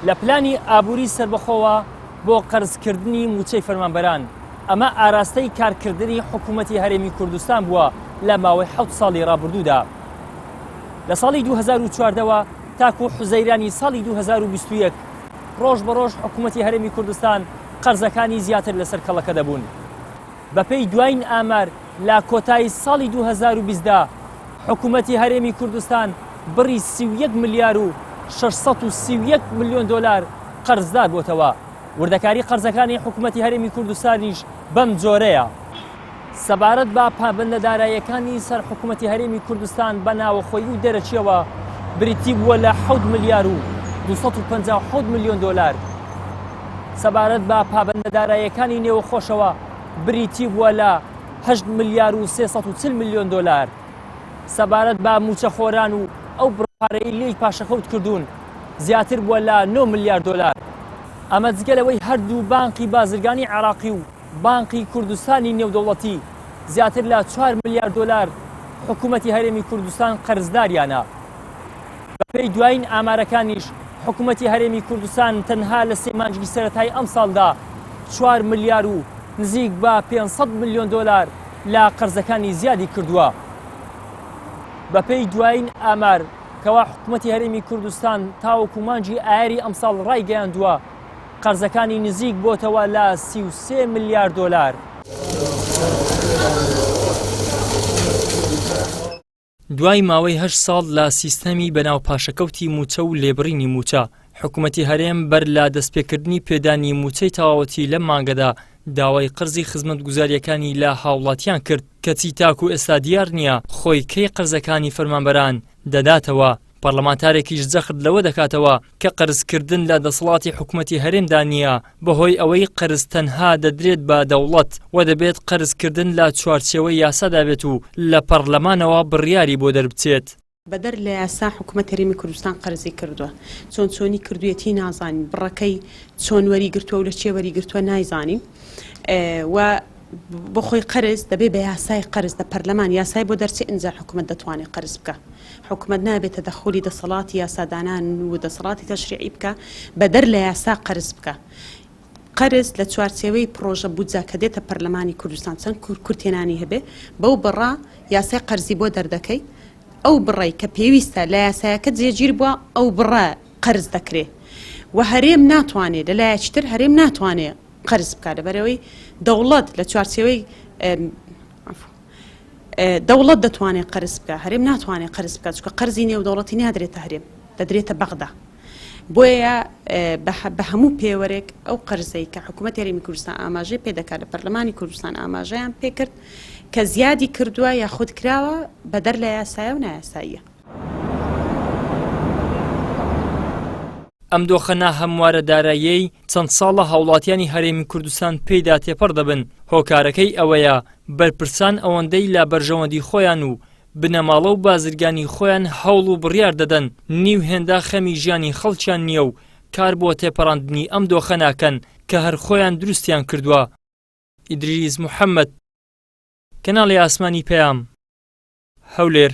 لە پلانی ئابووری سەربەخۆوە بۆ قەرزکردنی مووچەی فەرمانبەران، ئەمە ئاراستەی کارکردنی حکوومەتی هەرێمی کوردستان بووە لە ماوەی حەوت ساڵی ڕابردوودا. لە ساڵی 2014 وە تاکو حوزەیرانی ساڵی 2021 ڕۆژ بە ڕۆژ حکوومەتی هەرێمی کوردستان قەرزەکانی زیاتر لەسەر کەڵەکە دەبوون. بەپێی دواین ئامار لە کۆتایی ساڵی 2020 دا حکوومەتی هەرێمی کوردستان بڕی 31 ملیار و 631 ملیۆن دۆلار قەرزدار بۆتەوە. وردەکاری قەرزەکانی حکوومەتی هەرێمی کوردستانیش بەم جۆرەیە. سەبارەت بە پابەندە داراییەکانی سەر حکوومەتی هەرێمی کوردستان بە ناوەخۆیی و دەرەکییەوە بریتی بووە لە حەوت ملیار و 257 ملیۆن دۆلار. سەبارەت بە پابەندە داراییەکانی نێوەخۆشەوە بریتی بووە لە هەشت ملیار و 340 ملیۆن دۆلار. سەبارەت بە مووچەخۆران و ئەو بڕە پارەی لێی پاشەکەوت کردوون زیاتر بووە لە 9 ملیار دۆلار. ئەمە جگە لەوەی هەردوو بانقی بازرگانی عێراقی و بانقی کوردستانی نێودەوڵەتی زیاتر لە چوار ملیار دۆلار حکوومەتی هەرێمی کوردستان قەرزداریانە. بەپێی دوایین ئامارەکانیش حکوومەتی هەرێمی کوردستان تەنها لە سێ مانگی سەرەتای ئەمساڵدا چوار ملیار و نزیک بە 500 ملیۆن دۆلار لە قەرزەکانی زیادی کردووە. بەپێی دوایین ئامار کەوا حکوومەتی هەرێمی کوردستان تاوەکو مانگی ئایاری ئەمساڵ ڕایگەیاندووە قەرزەکانی نزیک بۆتەوە لە 33 ملیار دۆلار. دوای ماوەی هەشت ساڵ لە سیستەمی بەناو پاشەکەوتی مووچە و لێبڕینی مووچە، حکومەتی هەرێم بەر لە دەستپێکردنی پێدانی مووچەی تەواوەتی لەم مانگەدا داوای قەرزی خزمەتگوزارییەکانی لە هاوڵاتیان کرد، کەچی تاکو ئێستا دیار نییە خۆی کەی قەرزەکانی فەرمانبەران دەداتەوە. پەرلەمانتارێکیش جەخت لەوە دەکاتەوە کە قەرزکردن لە دەسەڵاتی حکومەتی هەرێمدا نییە بەهۆی ئەوەی قەرز تەنها دەدرێت بە دەوڵەت و دەبێت قەرزکردن لە چوارچێوەی یاسادا بێت و لە پەرلەمانەوە بڕیاری بۆ دەربچێت. بەدەر لە یاسا حکومەت هەرێمی کوردستان قەرزی کردوە چۆن چۆنی کردویەتی نازانین بڕەکەی چۆن وەری گرتوە و لە چێ وەری گرتوە نایزانین و بۆ خۆی قەرز دەبێ بە یاسای قەرز لە پەرلەمان یاسای بۆ دەرچێ ئینجا حکومەت دەتوانێ قەرز بکا حکومەت نابێ تەدەخولی دەسەڵاتی یاسادانان و دەسەڵاتی تەشریعی بکا بەدەر لە یاسا قەرز بکا قەرز لە چوارچێوەی پڕۆژە بودجە کە دێتە پەرلەمانی کوردستان چەند کورتهێنانی هەبێ بەو بڕە یاسای قەرزی بۆ دەردەکەی ئەو بڕەی کە پێویستە لە یاسایەکە جێگیر بووە ئەو بڕە قەرز دەکرێ و هەرێم ناتوانێ لە لایەکی تر هەرێم ناتوانێ قەرز بکات لەبەرئەوەی دەوڵەت لە چوارچێوەی دەوڵەت دەتوانێت قەرز بکە هەرێم ناتوانێت قەرز بکات چونکە قەرزی نێودەوڵەتی نادرێتە هەرێم دەدرێتە بەغدا بۆیە بە هەموو پێوەرێک ئەو قەرزەی کە حکوومەت هەرێمی کوردستان ئاماژەی پێ دەکات لە پەرلەمانی کوردستان ئاماژەیان پێکرد کە زیادی کردووە یاخود کراوە بەدەر لە یاسایە و نایاساییە. ئەم دۆخە ناهەموارە داراییەی چەند ساڵە هاوڵاتیانی هەرێمی کوردستان پێیدا تێپەڕ دەبن، هۆکارەکەی ئەوەیە بەرپرسان ئەوەندەی لە بەرژەوەندی خۆیان و بنەماڵە و بازرگانی خۆیان هەوڵ و بڕیار دەدەن، نیو هێندە خەمی ژیانی خەڵکیان نییە و کار بۆ تێپەڕاندنی ئەم دۆخە ناکەن کە هەر خۆیان دروستیان کردووە. ئیدریس محەمەد، کەناڵی ئاسمانی پەیام، هەولێر.